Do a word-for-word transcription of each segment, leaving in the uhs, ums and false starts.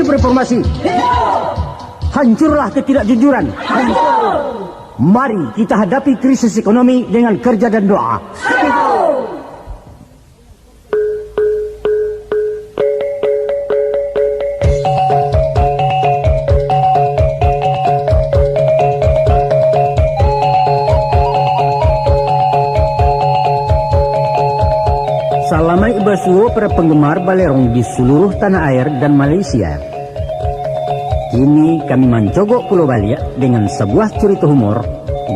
Reformasi. Hancurlah ketidakjujuran. Mari kita hadapi krisis ekonomi dengan kerja dan doa. Salamaik basuo para penggemar Balerong di seluruh tanah air dan Malaysia. Kini kami mancogok pulo baliak dengan sabuah curito humor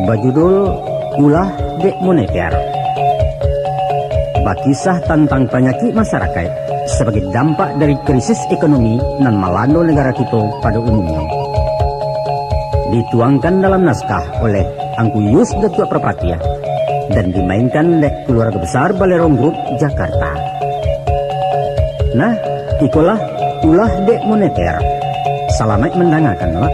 bajudul Ulah Dek Moneter. Bakisah tantang panyakik masarakaik sabagai dampak dari krisis ekonomi nan malando nagara kito pado umumnyo. Dituangkan dalam naskah oleh Angku Yus Datuak Parpatiah, dan dimainkan dek Keluarga Besar Balerong Group, Jakarta. Nah, ikolah Ulah Dek Moneter. Salamaik mandangakan, Mak.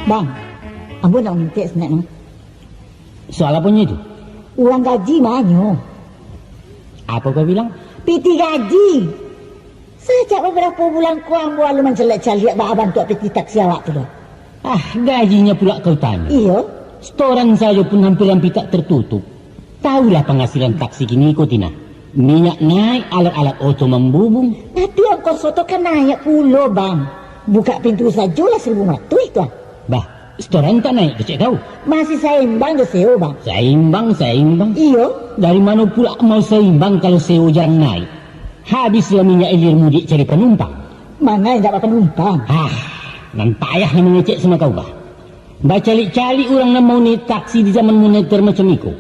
Bang, ambo nak mintak sanak ni. Soal aponyo itu? Uang gaji manyo? Apo kau bilang? Pitih gaji. Sajak babarapo bulan ko ambo alun mancaliak-caliak baa bantuak pitih taksi awak tu doh. Ah, gajinyo pulak kau tanyo. Iyo. Setoran sajo pun hampir-hampir tak tertutup. Tahulah pangasilan taksi kini ko, Tina. Minyak naik, alat-alat oto mambubung. Tapi ongkos oto kan naik pulo, Bang. Bukak pintu sajolah saribu limo ratuih tu, ah. Bah, setoran tak naik kecek kau? Masih saimbang jo sewo, Bang. Saimbang, saimbang. Iyo. Dari mano pulak mau saimbang kalau sewo jarang naik? Habislah minyak ilir mudik cari panumpang. Manga indak bapanumpang? Hah, nan payah nan mangecek samo kau, bah. Bacaliak-caliak urang nan mau naik taksi di zaman moneter macam iko.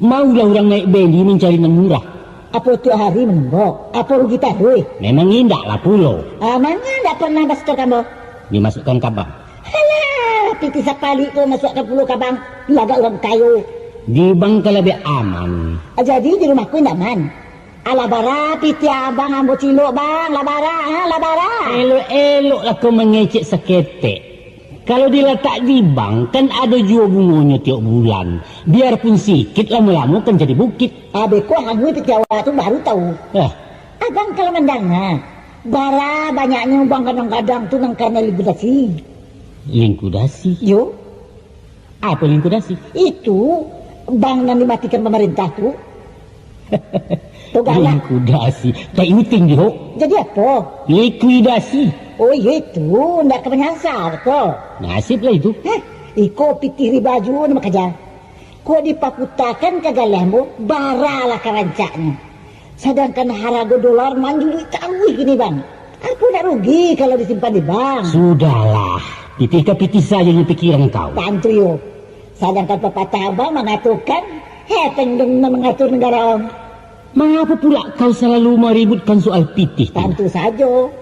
Maulah urang naik beli mancari nan murah. Apo tiok hari manunggok? Apo rugi taruih? Memang indaklah pulo. Ah, manga ndak pernah basetor ka ambo? Dimasukkan ka bank. Alah, pitih sapalik tu masuakkan pulo ka bank. Lagak urang kayo. Di bank kan labiah aman. Ah, jadi di rumah ko indak aman? Alah bara pitih abang ambo cilok, Bang. Lah bara, ha? Lah bara. Elok-eloklah kau mangecek saketek. Kalau dilatak di bank, kan ado juo bungonyo tiok bulan. Biarpun sikit, lamo-lamo kan jadi bukit. Abeh ko hanyo pitih awak tu baru tahu. Eh. Abang kalau mandanga, bara banyaknyo bank gadang-gadang tu nan karano likuidasi. Likuidasi? Yo. Apo likuidasi? Itu bank nan dimatikan pamarintah tu. Tu galak. Likuidasi. Tak inting, Dihok. Jadi apo? Likuidasi. Oh, iyo itu. Ndak ka manyasar ko. Nasib lah itu. Heh, iko pitih riba juo ni makaja. Kok dipaputakan ka galeh ambo, baralah karancaknyo. Sadangkan harago dolar manjuluik taruih kini, Bang. Apo nak rugi kalau disimpan di bank? Sudahlah, pitih ka pitih sajo jo pikiran kau. Tantu yo. Sadangkan papatah abang mangatokan, hepeng den nan mangatur nagara, Om. Mangapa pula kau salalu maributkan soal pitih tu? Tantu sajo.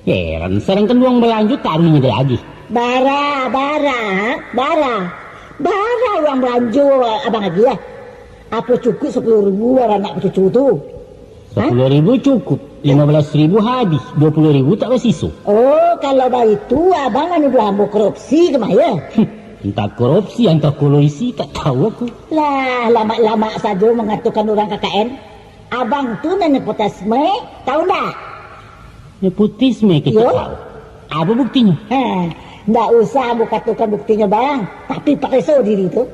Heran, sadangkan uang balanjo taruihnyo diagih. Bara, bara, bara. Bara uang balanjo abang agih, ah. Apo cukuik sapuluah ribu baranak bacucu tu? Hah? Sapuluah ribu cukuik, limo belas ribu habih, duo puluah ribu tak basiso. Oh, kalau baitu, abang manuduah ambo korupsi ka mah, yo? Antah korupsi, antah kolusi, tak tahu aku. Lah, lamak-lamak sajo mangatokan urang K K N. Abang tu nan nepotisme, tahu ndak? Nepotisme kecek kau. Apo buktinyo? Ha, ndak usah ambo katokan buktinyo, Bang. Tapi pareso diri tu.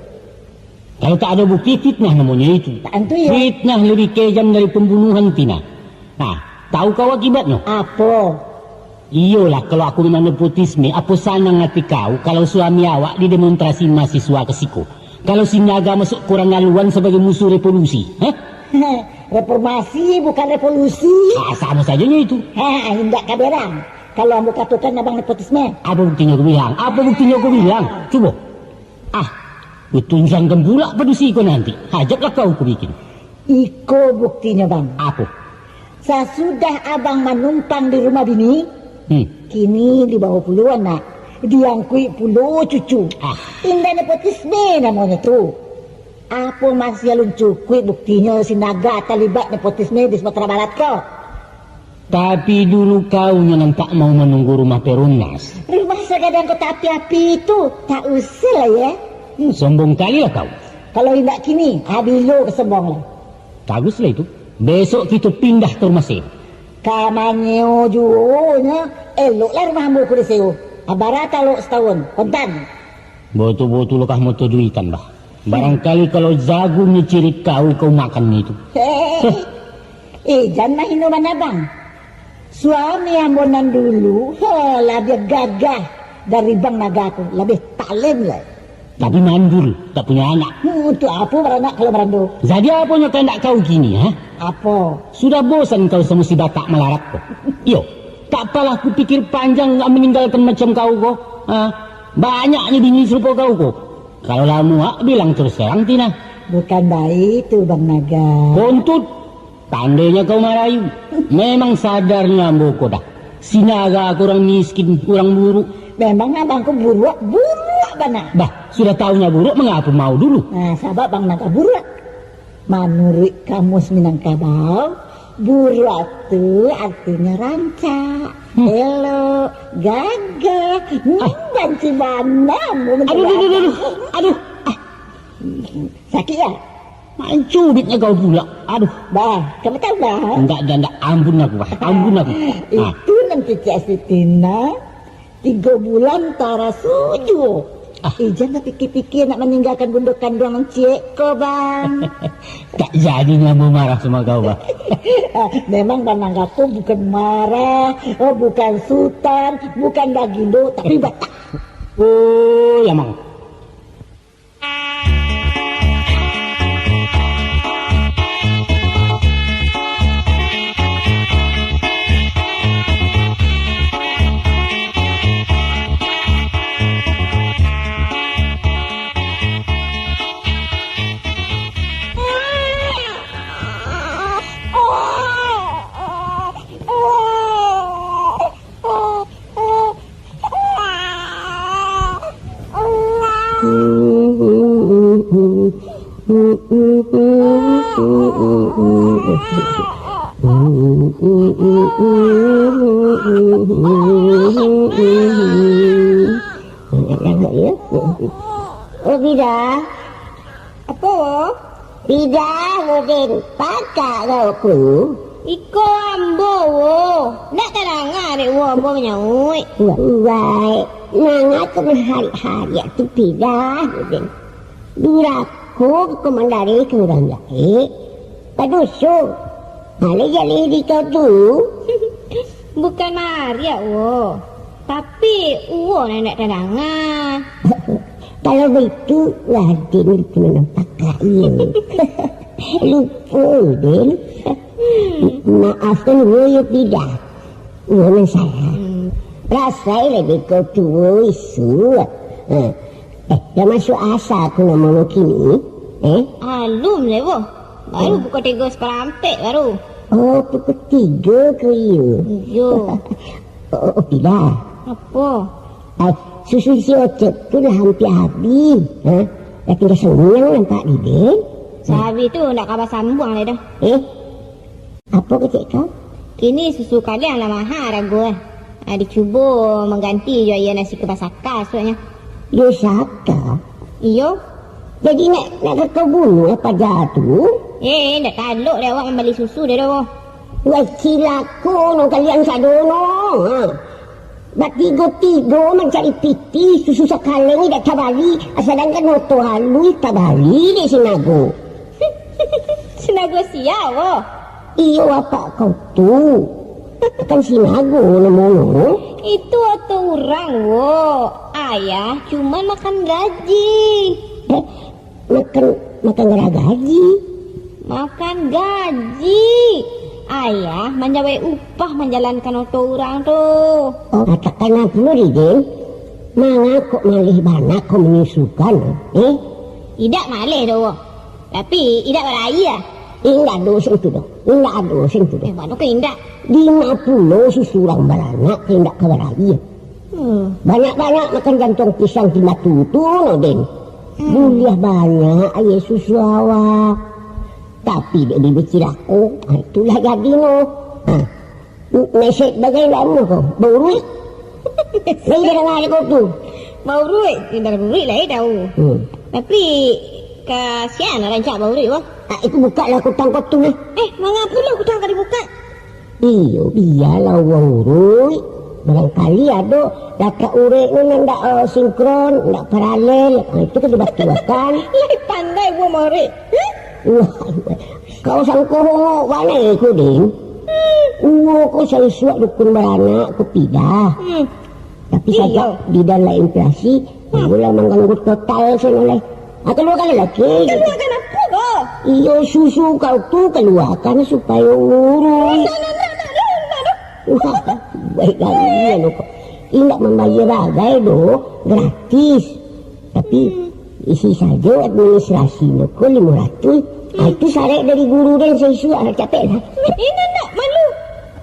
Kalau tak ado bukti, fitnah namonyo itu. Tantu yo. Fitnah lebih kejam dari pembunuhan, Tina. Nah, tahu kau akibatnyo? Apo? Iyolah, kalau aku memang nepotisme, apo sanang ati kau kalau suami awak didemonstrasi mahasiswa ka siko? Kalau Sinaga masuk koran laluan sabagai musuh revolusi, hah? Reformasi, bukan revolusi. Ah, samo sajonyo itu. Ha, indak ka berang. Kalau ambo katokan abang nepotisme. Apo buktinyo aku bilang? Apo buktinyo aku bilang? Cubo. Ah, kutunjangkan pula padusi ko nanti. Hajatlah kau kubikin. Iko buktinyo, Bang. Apo? Sasudah abang manumpang di rumah bini, Hmm. kini dibawa pulo anak, diangkuik pulo cucu. Ah. Indak nepotisme namonyo tu. Apo masih alun cukuik buktinyo si Naga talibat nepotisme di Sumatera Barat ko? Tapi dulu kau nyo nan tak mau manunggu rumah Perunas. Rumah sagadang ko tak api-api tu, tak usah lah ya. Hmm, sombong kali lah kau. Kalau indak kini, abilo ka sombong lah. Baguslah itu. Besok kito pindah ka rumah sewa. Ka manyeo juo nyo, eloklah rumah ambo ko disewo. Bara talok satahun, kontan. Botul-botul kah moto duitan, bah? Barangkali kalau jagung nyo cirik kau, kau makan itu. Heh. Eh, jan mahino bana, Bang. Suami ambo nan dulu, ho, labiah gagah dari Bang Naga ko, labiah talem lai. Tapi mandul, tak punyo anak. Hmm, untuak apo baranak kalau barando? Jadi apo nyo kandak kau kini, ha? Apo? Sudah bosan kau samo si Batak malarat ko? Iyo, tak apalah kupikir panjang nak maninggalkan macam kau ko. Ha? Banyaknyo bini sarupo kau ko. Kalau lah muak, bilang terus terang, Tina. Bukan baitu, Bang Naga. Kontut! Pandainya kau marayu. Memang sadarnyo ambo ko dah. Si Naga ko urang miskin, urang buruak. Memang abang ko buruak, buruak bana. Bah, sudah taunyo buruak, mangapo mau dulu? Nah, sabab Bang Naga buruak. Manuruik kamus Minangkabau, buruak tu artinyo rancak, Hmm. elok, gagah, Ah. nyimban si bana. Aduh, aduh, aduh, aduh. Aduh. Ah. Sakik ya? Main cubitnyo kau pulak. Aduh. Bah, kamu tahu, Bah? Ndak, ndak, ndak. Ampun aku, Bah. Ampun aku. Ah. Itu nan kecek si Tina. Tigo bulan taraso juo. Ah. Ijan bapikia-pikia nak maninggakan bundo kanduang nan ciek ko, Bang. Tak jadi nyo ambo marah samo kau, Bah. Ah, memang Bang Naga ko bukan marah, oh, bukan sutan, bukan bagindo, tapi Batak. Oh, ya, Mang. Oh, Bida. Apo? Bida, Udin, pakak kau ko. Iko ambo, wo. Ndak tadanga dek wo ambo manyauik. Wai, manga tu maharik-harik tu Bida, Udin. Durako ka komandari ka urang jahek. Badoso. Maleh jaleh di kau tu. Bukan mariak, wo. Tapi, wo nan indak tadanga. Kalau baitu, Raden itu memang pakak, iyo. Lupo, Den. Hmm. Maafkan wo, yo Bida. Iyo nan salah. Hmm. Rasai lah dek kau tu, wo, isu. Ha. Eh, dah masuk asa aku nak mangukini, eh? Alun lai, wo. Baru pukul tigo saparampek baru. Oh, pukul tigo ko iyo? Iyo. Oh, oh, oh, Pida. Apo? Ah, susu si Ocek tu lah hampir habis. Ha? Dah tinggal sangiang nampak di den. Sahabis tu ndak ka basambuang lai doh. Eh? Apo kecek kau? Kini susu kalian lah maha harago, eh. Ah, dicubo mangganti jo aia nan siko basaka isuaknyo. Basaka? Iyo. Jadi nak, nak ka kau bunuah paja tu? Eh, ndak talok dek awak mambali susu dek doh. Wah, cilako no kalian sado no. Ha. Batigo-tigo mancari pitih, susu sakaleng indak tabali, sadangkan oto haluih tabali dek si Nago. Si Nago sia, wo? Iyo, apak kau tu. Kan si Nago namonyo. Itu oto urang, wo. Ayah cuma makan gaji. Eh, Makan, makan gara gaji. Makan gaji. Ayah manjawek upah manjalankan oto urang tu. Oh, katakan pulo, Ridin. Manga kok maleh bana kau manyusukan, eh? Idak maleh doh, wo. Tapi, idak baraia. Indak ado sen tu doh. Indak ado sen tu doh. Eh, mano ka indak? Dima pulo susu urang baranak ka indak ka baraia. Hmm. Banyak-banyak makan jantuang pisang di batu tu, no, Den. Hmm. Buliah banyak aia susu awak. Tapi dek bibia cilako, ha, itulah jadi, no. Ha. Mesek bagai lamo ko, bauruik. Lai dah danga dek ko tu? Bauruik, indak bauruik lai tau. Hmm. Tapi, kasian rancak bauruik, wah. Ah, itu bukalah kutang ko tu, nah. Eh, mangapo lo kutang ka dibukak? Iyo, bialah urang uruik. Barangkali ado latak uruik ni nan ndak, eh, sinkron, ndak paralel. Ah, itu kan dibatuakan. Lai pandai buah mauruik. Huh? Wah, kau sangko hongok bana ko, Din. Uwo ko saisuak dukun baranak ko pidah. Hmm. Tapi iyo. Sajak Didan lah inflasi, hmm, uwo lah mangganggu total sen lai. Ah, kaluakan lalaki. Kaluakan apo ko? Iyo, susu kau tu kaluakan supayo urus. Ndak, ndak, ndak, ndak, ndak, ndak. Wah, baik galian ko. Indak mambayia bagai doh, gratis. Tapi, hmm, isi sajo administrasinyo ko limo ratuih. Ah, hmm, itu sarek dari guru den saisuak, capek lah. Indak, ndak, malu.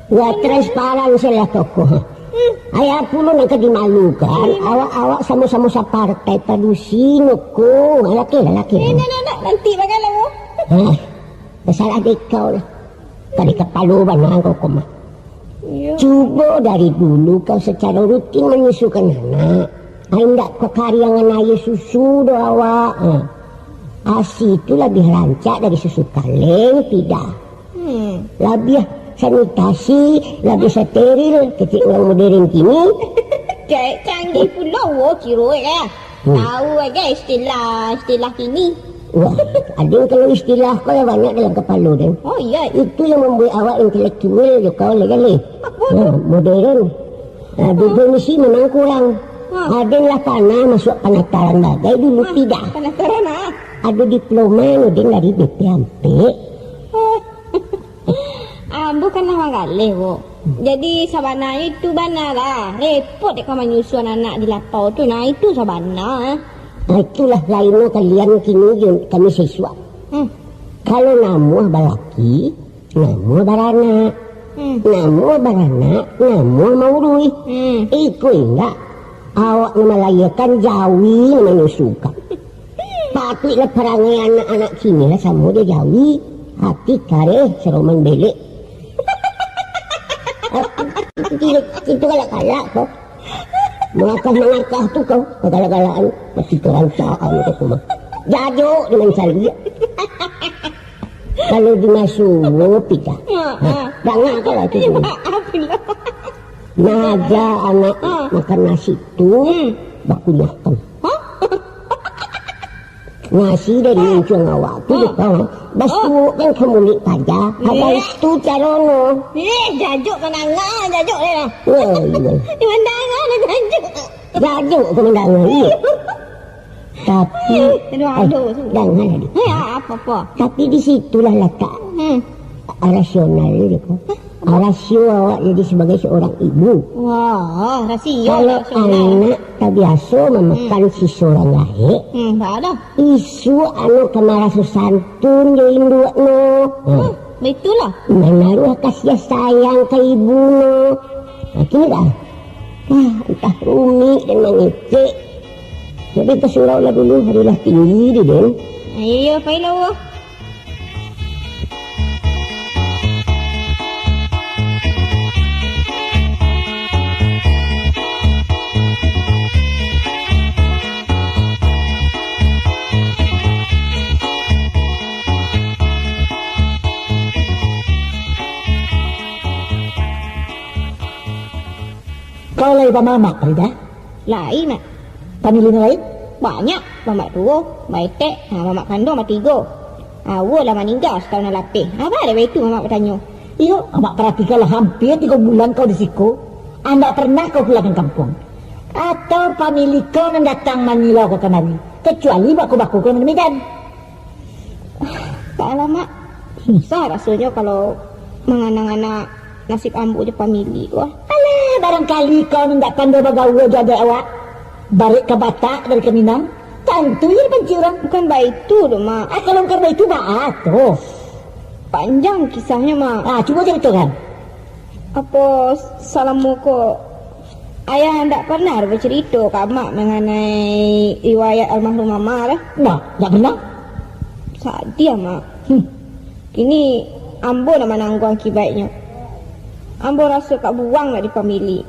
Wah, transparan salah tokoh. Hmm. Ai, apo lo nan ka dimalukan? Hmm. Awak-awak samo-samo sapartai padusi nyo ko. Laki lah, laki lah. Eh, ndak, ndak, ndak. Nanti bagai lah, wo. Hah? Salah dek kau lah. Tadi kapalo bana kau ko mah. Iyo. Cubo dari dulu kau sacaro rutin manyusukan anak. Ai, indak kakariangan aia susu doh awak. Ha. Asi tu labiah rancak dari susu kaleng, pidah. Hmm. Labiah sanitasi, labiah steril, kecek urang modern kini. Cek canggih pulo, wo, kiro lah. Hmm. Tahu aja istilah, istilah kini. Wah, ading kalau istilah ko lah banyak dalam kapalo den. Oh, iya. Itu yang mambuek awak intelektual jo kau lah jaleh. Apo tu? Nah, modern. Nah, definisi memang kurang. Ha. Aden lah panah masuak panataran bagai dulu, ha, pidah. Panataran, ah. Ado diploma nyo den dari B P Ampek. Oh. Ah, bukanlah manggaleh, Wo. Jadi, sabananyo itu bana lah. Repot dek ka manyusuan anak di lapau tu. Nah, itu sabana, eh. Ah, itulah lainnya kalian kini jo kami siswa. Hmm. Kalau namuah balaki, namuah baranak. Hmm. Namuah baranak, namuah mauruih. Hmm. Iko indak. Awak nan malahiakan jawi nan manyusukan. Patuiklah parangai anak-anak kini lah samo jo jawi. Ati kareh, saroman belek. Itu, itu galak-galak ko. Mangakah-mangakah tu kau, kagalak-galakan. Pasti kerancaan tu mah. Jajok dengan caliak. Kalau dimasuo pita. Ha, ha. Danga kau lah tu. Maaf lah. Nah, aja anak makan nasi tu, hmm, bakunyahkan. Hah? Nasi dari muncuang awak tu, ha, kau, ha? Basuo kan ka muluik paja. Habis tu carono. Eh, jajok mandanga, jajok deh lah. Wah, iya. Mandanga dah jajok. Jajok tu mandanga, iya. Tapi, aduh, eh, aduh. Danga lah, Dik. Eh, apa-apa? Tapi di situlah latak, hmm, rasional dia ko. Hah? Rasio awak jadi sebagai seorang ibu. Wah, rasio. Kalau rasional. Anak tabiaso mamakan, hmm, siso urang gaek, hmm, tak ada. Isuak anu ka maraso santun jo induak no. Hmm, baitulah. Manaruah kasih sayang ka ibu no. Nah, kini dah. Ah, antah rumik dan mangecek. Jadi, tasuraulah dulu, hari lah tinggi di den. Iyo, pailah, wah. Kau lai bamamak, Farida? Lai, Mak. Pamilinyo lai? Banyak. Mamak tuo, maetek, ha, mamak kanduang batigo. Awo lah maningga satahun nan lapeh. Apo dek baitu, mamak batanyo? Iyo, amak paratikanlah, hampia tigo bulan kau di siko. Andak pernah kau pulang ka kampuang. Atau pamili kau nan datang manyilau kau kamari, kecuali bako-bako kau nan di Medan. Taklah, Mak. Hmm. Susah rasonyo kalau mangana-ngana nasib ambo jo pamili ko. Alah, barangkali kau nan indak pandai bagaua jo adaik awak. Barek ka Batak dari ka Minang, tantu iyo dipanci urang. Bukan baitu doh, Mak. Ah, kalau bukan baitu, baa tu? Panjang kisahnyo, Mak. Ah, cubo caritokan. Apo salamo ko ayah ndak pernah bacarito ka Amak manganai riwayat almarhum Mama lah? Ndak, ndak pernah. Sadiah, Mak. Hmm. Kini ambo nan manangguang akibaiknyo. Ambo raso ka buang lah di pamili.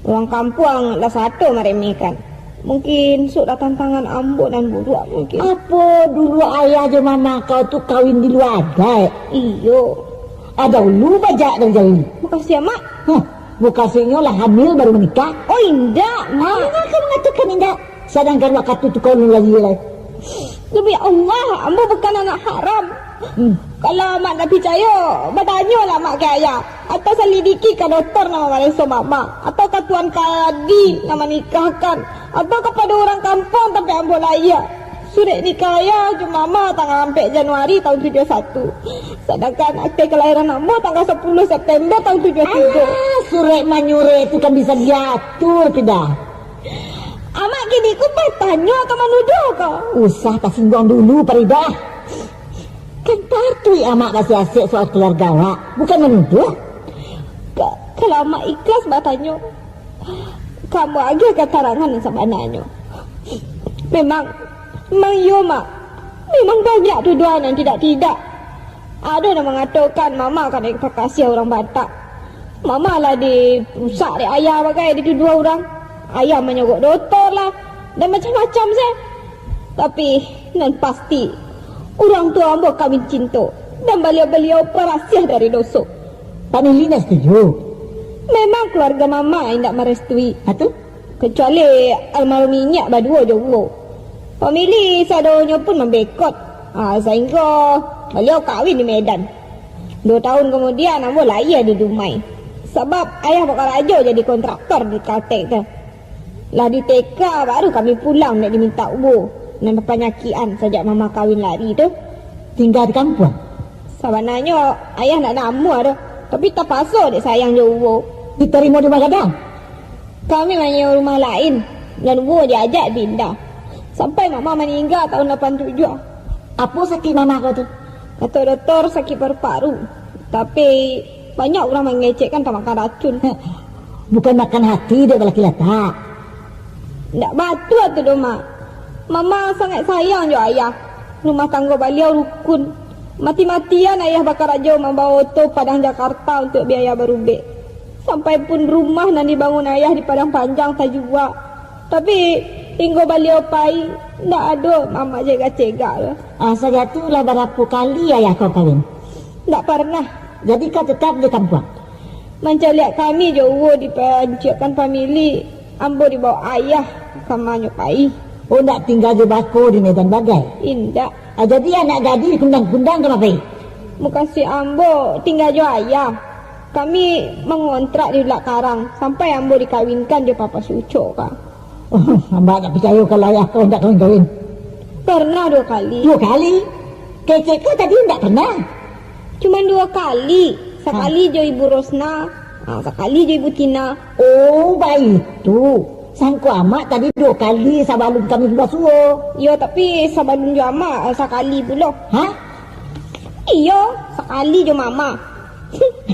Urang kampuang lah sato maremehkan. Mungkin sok lah tantangan ambo nan buruak mungkin. Apo dulu ayah jo mama kau tu kawin di lua adaik? Iyo. Ado ulu bajak dari jauah. Makasih, Mak. Hah, mukasuiknyo lah hamil baru manikah? Oh, indak, Mak. Manga kau mangatokan indak? Sadangkan wakatu tu kau ulun lahia lai. Demi Allah, ambo bukan anak haram. Hmm. Kalau Amak ndak picayo, batanyolah Amak ka ayah, atau salidiki ka doktor nan mamareso Mama, atau ka tuan kadi nan manikahkan, atau kapado urang kampuang tampek ambo lahia. Surek nikah ayah jo Mama tanggal ampek Januari tahun tujuah satu. Sadangkan akte kalahiran ambo tanggal sapuluah September tahun tujuah tigo. Alah, surek manyurek tu kan bisa diatur, Pidah. Amak kini ko batanyo atau manuduah ko? Usah tasingguang dulu, Paridah. Kan patuik Amak basiasek soal kaluarga awak, bukan manuduah. Ka-, kalau Amak ikhlas batanyo, ka ambo agiah katarangan nan sabananyo. Memang, memang iyo, Mak. Memang banyak tuduahan nan tidak-tidak. Ado nan mangatokan Mama kanai pakasiah urang Batak. Mama lah dirusak dek ayah bagai dituduah urang. Ayah manyogok dotor lah, dan macam-macam se. Tapi, nan pasti, urang tuo ambo kawin cinto, dan baliau-baliau barasiah dari doso. Pamili ndak setuju? Memang kaluarga Mama indak marestui. Ha, tu? Kecuali almarhum inyiak baduo jo Uwo. Pamili sadonyo pun mambekot, ah, sahinggo baliau kawin di Medan. Duo tahun kamudian, ambo lahia di Dumai. Sabab ayah bakarajo jadi kontraktor di Kaltek tu. Lah diteka, baru kami pulang dek dimintak Uwo nan bapanyakikan sajak Mama kawin lari tu. Tingga di kampuang? Sabananyo, ayah ndak namuah doh, tapi tapaso dek sayang jo Uwo. Ditarimo di rumah gadang? Kami manyewa rumah lain, nan Uwo diajak pindah. Sampai Mama maningga tahun lapan tujuah. Apo sakik Mama kau tu? Kato doktor sakik paru-paru. Tapi, banyak urang mangecekkan tamakan racun. Bukan makan hati dek balaki latak? Ndak batua tu doh, Mak. Mama sangaik sayang jo ayah. Rumah tanggo baliau rukun. Mati-matian ayah bakarajo mambawa oto Padang Jakarta untuak biaya barubek. Sampai pun rumah nan dibangun ayah di Padang Panjang tajua. Tapi, hinggo baliau pai, ndak ado Mama cegak-cegak tu. Ah, sajak tu lah barapo kali ayah kau kawin? Ndak parnah. Jadi kau tetap di kampuang? Mancaliak kami jo Uwo dipancuakkan pamili, ambo dibawok ayah ka manyo pai. Oh, ndak tingga jo bako di Medan bagai? Indak. Ah, jadi anak gadih kundang-kundang ka ma pai? Mukasuik ambo tingga jo ayah. Kami mangontrak di Ulak Karang, sampai ambo dikawinkan jo papa si Ucok ka. Oh, ambo ndak picayo kalau ayah kau ndak kawin-kawin. Parnah duo kali. Duo kali? Kecek kau tadi ndak parnah. Cuman duo kali. Sakali jo Ibu Rosna, ah, sakali jo Ibu Tina. Oh, baitu. Sangko Amak tadi duo kali sabalun kami basuo. Iyo, tapi sabalun jo Amak, ah, sakali pulo. Hah? Iyo, sakali jo Mama.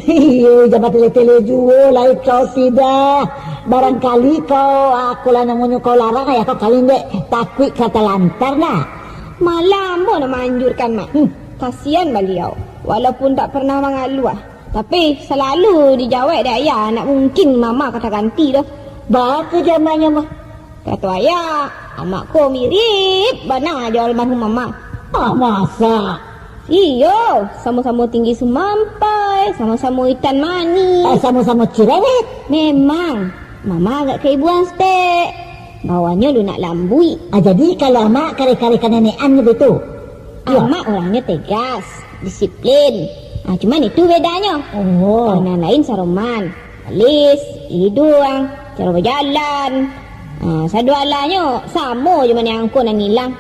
Iyo, jan batele-tele juo lai kau, Pidah. Barangkali kau, ah, akolah namonyo kau larang, ayah kau kawin dek takuik ka talantar, nah. Malah ambo nan maanjurkan, Mak. Hmm. Kasian baliau. Walaupun tak pernah mangaluah, tapi salalu dijawek dek ayah, ndak mungkin Mama ka taganti doh. Baa ka jamannyo mah? Kato ayah, Amak ko mirip bana jo almarhum Mama. Ah, masa? Iyo, samo-samo tinggi sumampai, samo-samo itam manih. Eh, samo-samo cerewet. Memang, Mama agak kaibuan saketek. Bawahnyo lunak lambuik. Ah, jadi kalau Amak kareh-kareh ka nenekan gitu? Iyo. Amak orangnyo tegas, disiplin. Ah, cuman itu bedanyo. Oh. Kalau nan lain saroman. Alis, iduang, caro bajalan. Ah, sadoalahnyo samo jo maniangko nan ilang.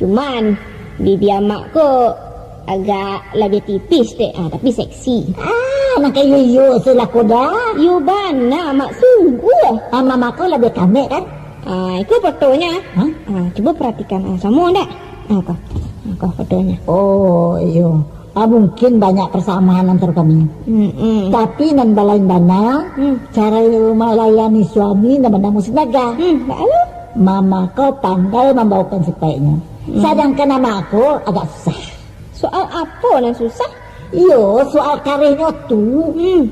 Cuman, bibia Amak ko agak labiah tipih saketek, ah, tapi seksi. Ah, nan ka iyo-iyo se lah ko dah. Iyo bana, Mak, sungguah. Ah, Mama ko labiah kamek kan? Ah, iko fotonyo. Hah? Ah, cubo paratikan. Ah, samo ndak? Ah, ko. Ah, ko fotonyo. Oh, iyo. Ah, mungkin banyak persamaan antara kami. Hmm, hmm. Tapi nan balain bana, hmm, cara malayani suami nan banamo Sinaga. Hmm, lalu? Mama ko pandai mambawakan sipaiknyo. Hmm. Sadangkan amak ko agak susah. Soal apo nan susah? Iyo, soal karehnyo tu. Hmm.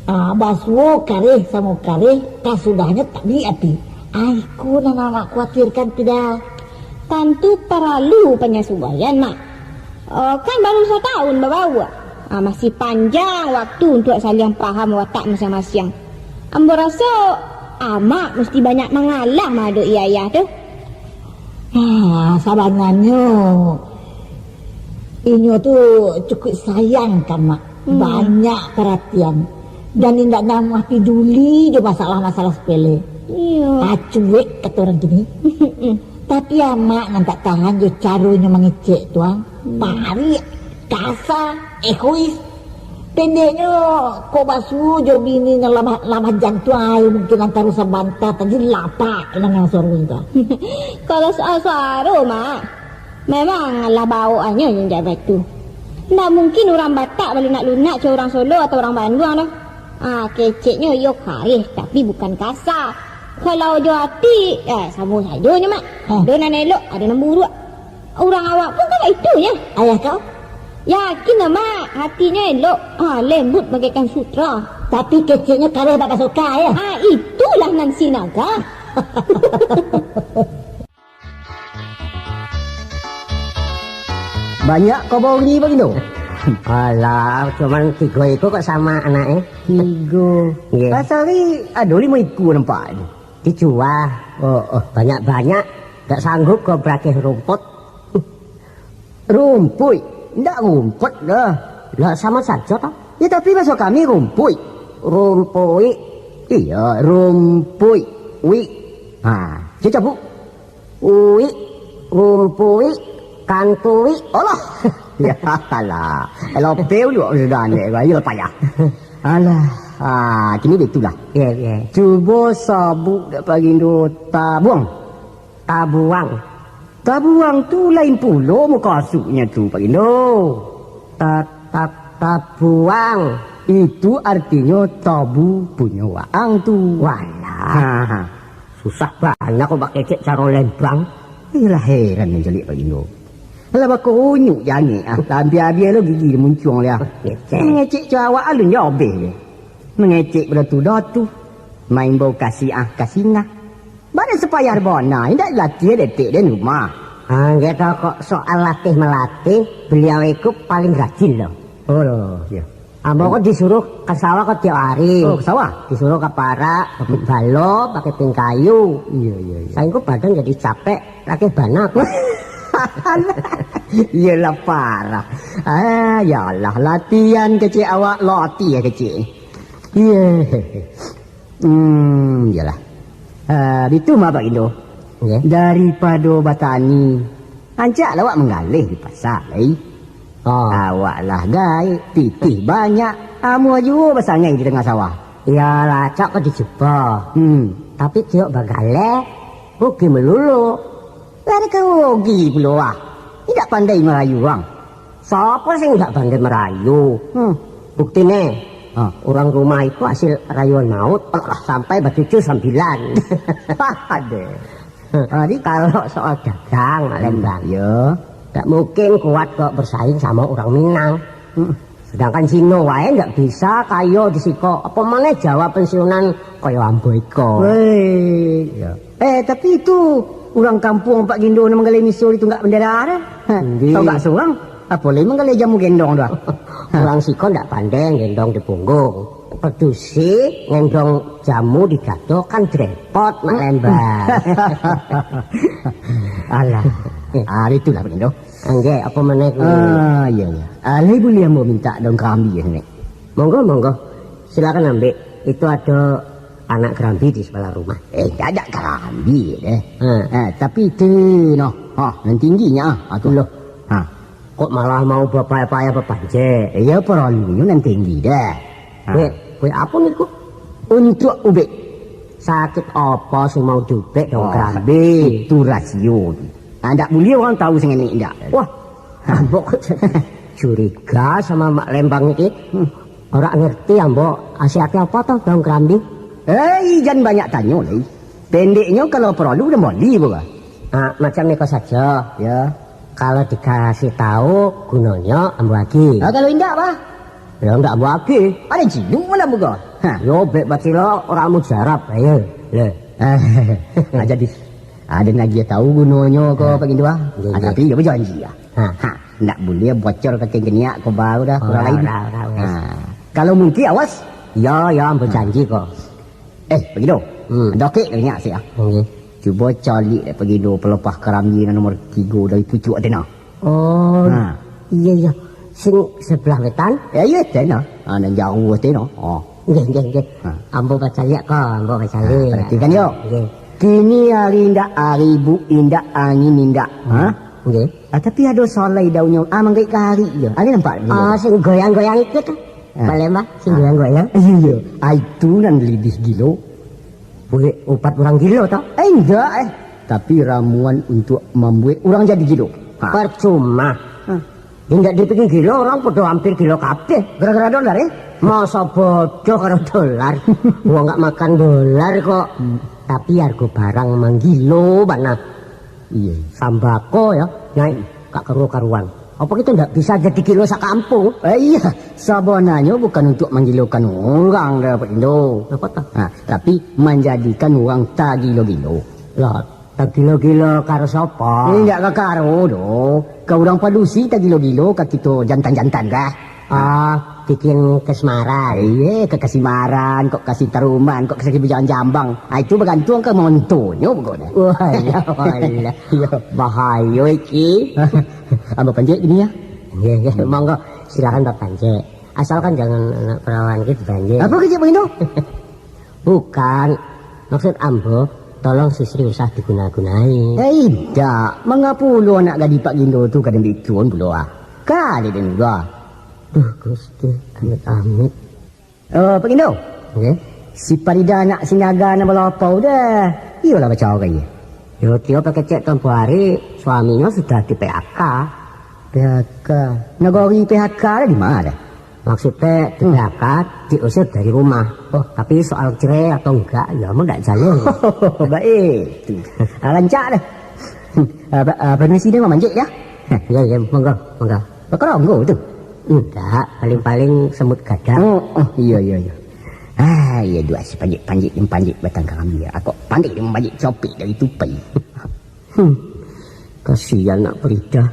Ah, basuo kareh samo kareh, kasudahnyo tak baiak api. Ah, iko nan amak kuatirkan, Pida. Tantu paralu panyasuaian, Mak. Oh, kan baru satahun babaua. Ah, masih panjang waktu untuak saliang paham watak masiang-masiang. Ambo raso, Amak musti banyak mangalah maadoki ayah tu. Ah, sabananyo, inyo tu cukuik sayang ka Mak. Hmm. Banyak paratian. Dan indak namuah piduli jo masalah-masalah sepele. Iyo. Ah, cuek kato urang kini. Tapi amak nan tak tahan jo caronyo mangecek tu, ah. Hmm. Parik, kasa, egois. Pendeknyo, kok basuo jo bini nan lamah, lamah jantuang, ai, mungkin antaro sabanta tadi lapak nan suaro tu. Kalau soal suaro, Mak, memang lah baok anyo indak baitu. Ndak mungkin urang Batak balunak-lunak cak urang Solo atau urang Banduang doh. Ah, keceknyo iyo kareh, tapi bukan kasa. Kalau jo ati, eh, samo sajonyo, Mak. Hah? Ado nan elok, ado nan buruak. Urang awak pun kan baitu nyo. Ayah kau? Yakin lah, Mak. Atinyo elok. Ah, lembut bagaikan sutra. Tapi keceknyo kareh bak basoka, yo. Ah, itulah nan Sinaga. Banyak kau bawa ni, Bagindo? Alah, cuman tigo iko kok samo anak, eh. Tigo. Iyo. Pasal ni ado limo iko nampak ni. Dijual. Oh, oh, banyak-banyak. Tak sanggup kau berakeh rumput. Rumpuik? Ndak rumput doh. Lah, samo sajo toh. Ya, tapi baso kami rumpuik. Rumpuik. Iyo, rumpuik. Wik. Ha, cecabuk. Uik, rumpuik, kantuik. Alah. Ya, alah. Lope uluk sudah ni, ayo payah. Alah. Ah, kini baitulah. Ya, ya. Cubo sabuk dak Bagindo tabuang. Tabuang. Tabuang tu lain pulo mukasuiknyo tu, Bagindo. Ta-, ta-, tabuang. Itu artinyo tabu punyo waang tu. Walah. Ha, ha. Susah bana kok bakecek caro Lembang. Iyolah, heran mancaliak Bagindo. Alah, bakunyuk jangek, ah. Lah abih-abih lo gigi muncuang liah. Ngecek. Mangecek caro awak alun jo abih. Mangecek barato-rato. Main bau kasih, ah, kasih nah. Bana sapayah bana, indak latiah detek den rumah. Ah, nggak tahu kok soal latih-malatih, beliau itu paling rajin loh. Oh, loh, iya. Ambo kok disuruh ka sawah kok tiap hari. Oh, ka sawah? Disuruh ka parak, pakai balo, pakai pingkayu. Iya, iya, iya. Sainggo badan jadi capek, latiah bana kok. Iyalah parah. Ah, ya Allah, latihan kecek awak, latiah kecek. Iya. Hmm, iyalah. Ah, bitu mah, Pak Indo. Nggih. Daripado batani, ancak lah awak manggaleh di pasa, lai. Oh. Awak lah gaek, pitih banyak, amuah juo basangai di tangah sawah. Iyolah, cok ka dicubo. Hmm. Tapi tiok bagaleh, rugi malulu. Lah, ado ka rugi pulo, ah. Indak pandai marayu, ang. Sapa sih indak pandai marayu? Hmm. Bukti ne, ha, urang rumah iko hasil rayuan maut, alah, sampai bacucu sambilan. Aduh. Ha, di kalau soal dagang, Mak Lembang, hmm, yo, tak mungkin kuat kok bersaing sama orang Minang. Hmm. Sedangkan Cino wae ndak bisa kayo di siko. Apa maneh Jawa pensiunan kayo ambo iko. Weh. Iya. Eh, tapi itu urang kampuang Pak Gindo nan manggaleh miso di tunggak bendera tu. Hah, endi? Tau gak surang? Apo lai manggaleh jamu gendong tu, ah? Urang siko ndak pandai gendong di punggung. Padusi ngendong jamu di dado kan repot, Mak Lembang. Alah. Ah, itulah Pak Gindo. Anggek, apa maneh ku? Ah, iya, iya. Ah, lai buliah ambo mintak daun karambi, Nek? Monggo, monggo. Silakan ambil. Itu ada anak karambi di sebelah rumah. Eh, ndak ada karambi deh. Ha. Ah, tapi itu, noh. Ha, nan tingginyo, ah, tu. Loh. Ha. Kok malah mau bapayah-payah bapancek? Iya, paralunyo nan tinggi deh. Ha. Weh, weh, apa ni, Kuk? Untuk ubek. Sakit apa sih mau diubek daun karambi? Itu rasio. Ah, ndak buliah urang tahu sangenek ndak. Wah, ambok. Curiga samo Mak Lembang iki. Hmm. Ora ngerti ambo, isi ati apo tu daun kerambi? Eh, jan banyak tanyo lai. Pendeknyo, kalau paralu, den bali, bukan? Ah, macam iko sajo. Ya. Kalau dikasih tahu gunonyo, ambo agi. Ah, kalau indak, bah? Yo, ndak ambo agi. Ado cilok malam buka. Ha. Yo, bek bacilok, ora mujarab. Ayo, le. Ah, jadi, ado lagi tahu gunonyo ko, ha, Pak Gindu, ah? Iya, ah, iya. Tapi yo bajanji, ah. Ha. Ha, ndak buliah bocor ka kiniak ko baru dah, oh, urang lain. Ora, ora, ora. Ha. Kalau mungkin, awas. Ya, ya, ambo janji ko. Eh, Pak Gindu. Hmm. Dokek ka kiniak sik, ah. Nggih. Cubo caliak dek Pak Gindu pelepah kerambi nan nomor tigo dari pucuak tu nah. Oh, ha. Iya, iya. Sing sebelah wetan? Ya, iya, tu nah. Ha, nan jauah tu nah. Oh. Nggih, nggih, nggih. Ha. Ambo bacaliak ko, ambo bacaliak. Ha, perhatikan yo. Nggih. Kini ari indak, ari bu indak, angin indak. Ha? Nggih. Ah, tapi ado salai daunnyo, ah, manggaik kari je. Ado nampak gilo? Ah, sing goyang-goyang itu tu. Ah. Palembang, sing goyang-goyang. Iya, ah, itu nan lidih gilo. Bulik ubat urang gilo tu? Eh, indak, eh. Tapi ramuan untuak mambuek urang jadi gilo. Ha. Percuma. Ha. Indak dipikia gilo, urang podo hampir gilo kabeh. Gara-gara dolar, eh? Masa bodoh karo dolar. Wong nggak makan dolar kok. Hmm. Tapi harga barang manggilo bana. Iya. Sambako ya, naik gak karu-karuan. Apa kita ndak bisa jadi gilo sakampung? Eh, iya, sabananyo bukan untuak manggilokan urang doh, Pak Indo. Apa tuh? Ha, tapi manjadikan urang tagilo-gilo. Lah, tagilo-gilo karo sapa? Eh, ndak ka karo doh. Ka urang padusi tagilo-gilo, ka kito jantan-jantan kah? Ah, bikin kasmaran. Iye, ka kasimaran, kok kasitaruman, kok kasibujang jambang. Ah, itu bagantuang ka montonyo pokoknyo. Walah, walah. Iyo. Bahayo iki. Ambo pancik kini ya. Nggih, nggih, monggo silakan bapancik. Asalkan jangan anak perawan gitu pancik. Apa kecek Pak Indo? Bukan. Maksud ambo, tolong Sri usah diguna-gunai. Eh, indak. Mangapo pulo anak gadih Pak Gindo tu ka den bikun pulo ah? Ka den udah. Duh, Gusti, amit-amit. Eh, Pak Gindo. Nggih? Si Parida anak Sinaga nan balapau dah. Iyolah bacawa ka iyo. Yo, tio pakecek tempo hari, suaminyo sudah di P H K. P H K? Nagori P H K dah di mana dah? Maksudnya, di P H K, diusir dari rumah. Oh. Tapi soal cerai atau enggak, ya mau enggak jalur. Baik, tu. Ah, rancak dah. Ah, ba-, ah, permisi dah, Mak Manjek, ya. Ya, ya, monggo, monggo. Bakal monggo tu. Enggak, paling-paling semut gadang. Oh, oh, iya, iya, iya. Ah, iya, dua si panjik-panjik, yang panjik batang karambia. Kok pandai dia mambaik copik dari tupai. Hmm. Kasihan nak Parida.